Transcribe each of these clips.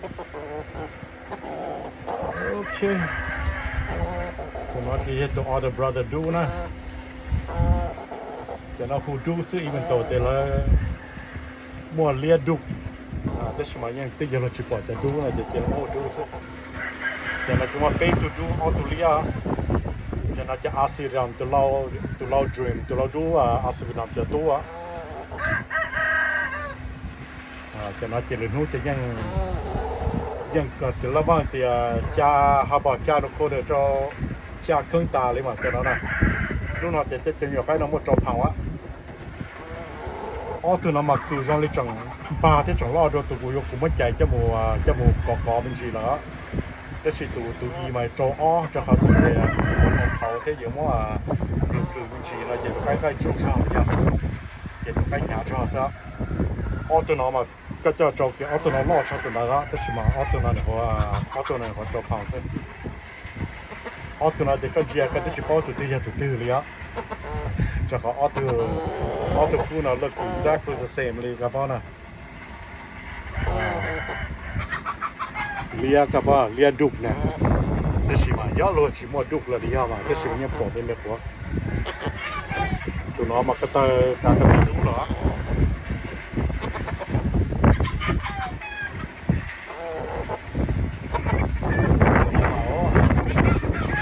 Ok, tus no ces yog tus older brother dub na. Cov no hu dub xwb, even though tias lawv muaj liab dub, tab sis mas yeej twb yog luag tsis pom cov dub no ces cia lawv muab hu dub xwb. Ces no ces muaj peb tug dub, ob tug liab. Ces no ces Asylum, tus lau Dream, tus lau dub Asylum cov tub. Ces no ces lwm hnub ces yeej, yeej tias lab vaj tias xya, hab pom xya nus kho rau xya kheeb tas li mas cov no na. Hnub no ces cov nyuam qaib no muaj rau pound. Ob tug no mas khwv zoo li tseem npag thiab tseem loj dua tus kuv yuav, kuv muab cais coj mus, coj mus kov kov me ntsis lawm. Tab sis tus, tus i mas rau ob, rau qhov tus tias muab rau qhauv thiab yuav muab plhws plhws me ntsis no ces tus qaib nqaij tsuj zog yog, ces tus qaib hnyav zog xwb. Ob tug no mas koj coj rau kiag, ob tug no loj tshaj tus ntawd lawm, tab sis mas ob tug no, ob tug no nyuam qhuav rau pound xwb. Ob tug no ces koj ntsia koj twb tsis paub tus twg yog tus twg li os. Rau qhov ob tug, ob tug kub no look exactly the same li koj paub na. Liab, koj paub liab dub na. Tab sis mas yog luag tsis muaj dub los li yog mas tab sis mas yeej pom me me quav. Tus no mas ko taw, ko taw dub los.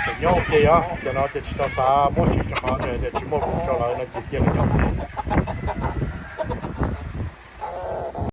Tseem nyob ua ke os, cov no ces tsis tau xav muab siv rau qhov tias tsis muaj vus rau lawv no ces cia lawv nyob ua ke.